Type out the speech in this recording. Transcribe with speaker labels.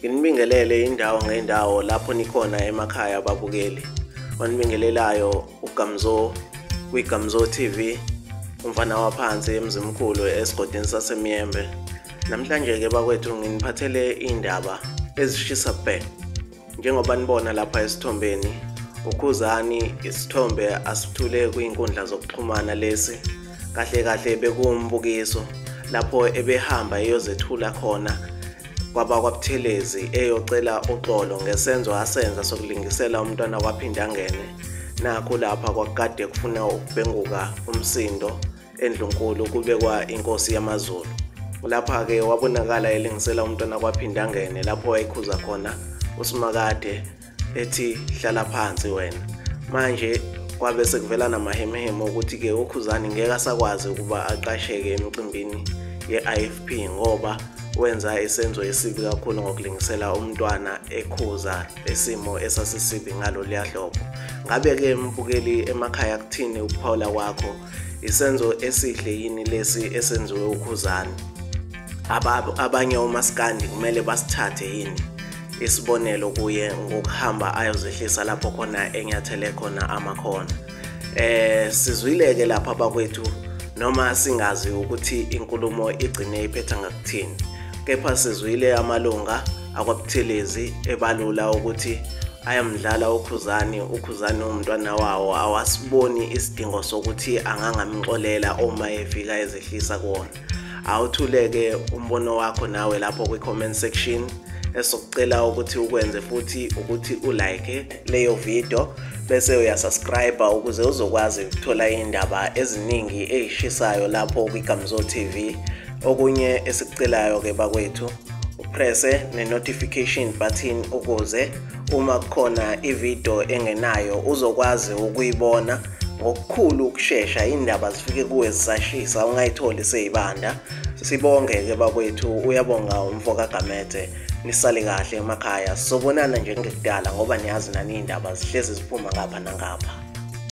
Speaker 1: Nginibingelele indawo ngendawo lapho nikhona emakhaya ababukeli. Onibingelelayo uGamzo kwiGamzo TV, umfana waphansi emzimkhulu esigodini saseMiyembe. Namhlanje ke bakwethu nginiphathele indaba ezishisa bhe. Njengoba nibona lapha esithombeni, uKhuzani isithombe asithule kwinkundla zokuxhumana lesi. Kahle kahle bekuwumbukiso lapho ebehamba eyozethula khona kwabakwaButhelezi eyocela uxolo ngesenzo asenza sokulingisela umntwana kwaPhindangene. Nakho lapha kwakade kufuna ukubhenguka umsindo endlunkulu kubekwa inkosi yamaZulu. Lapha ke wabonakala elingisela umntwana kwaPhindangene lapho wayekhuza khona uSimakade ethi hlala phansi wena. Manje kwabe sekuvela namahemeheme ukuthi ke uKhuzani ngeke asakwazi ukuba aqasheke emcimbini ye-IFP ngoba wenza isenzo esibi kakhulu ngokulingisela umntwana ekhuza isimo esasisibi ngaloluya hlobo. Ngabe ke mbukeli emakhaya kuthini ukuphawula kwakho? Isenzo esihle yini lesi esenziwe uKhuzani? Abanye omaskandi kumele basithathe yini isibonelo kuye ngokuhamba ayozehlisa lapho khona enyathele khona amakhona? Sizwile-ke lapha bakwethu, noma singazi ukuthi inkulumo igcine iphetha ngakuthini, kepha sizwile amalunga akwaButhelezi ebalula ukuthi ayamdlala uKhuzani. uKhuzani umntwana wawo, awasiboni isidingo sokuthi angangamxolela uma efika ezehlisa kuwona. Awuthuleke umbono wakho nawe lapho kwi-comment section. Esokucela ukuthi ukwenze futhi ukuthi ulike leyo video bese uyasubscribe ukuze uzokwazi ukuthola indaba eziningi ezishisayo lapho kwiGamzo TV. Okunye esikucelayo ke bakwethu, upresse ne-notification button ukuze uma kukhona ivideo engenayo uzokwazi ukuyibona ngokukhulu ukushesha, indaba zifike kuwe zisashisa ungayitholi seyibanda. Sibonge ke bakwethu, uyabonga umfo kaGamede. Nisale kahle emakhaya, sobonana njengekudala ngoba niyazi nani indaba zihlezi ziphuma ngapha nangapha.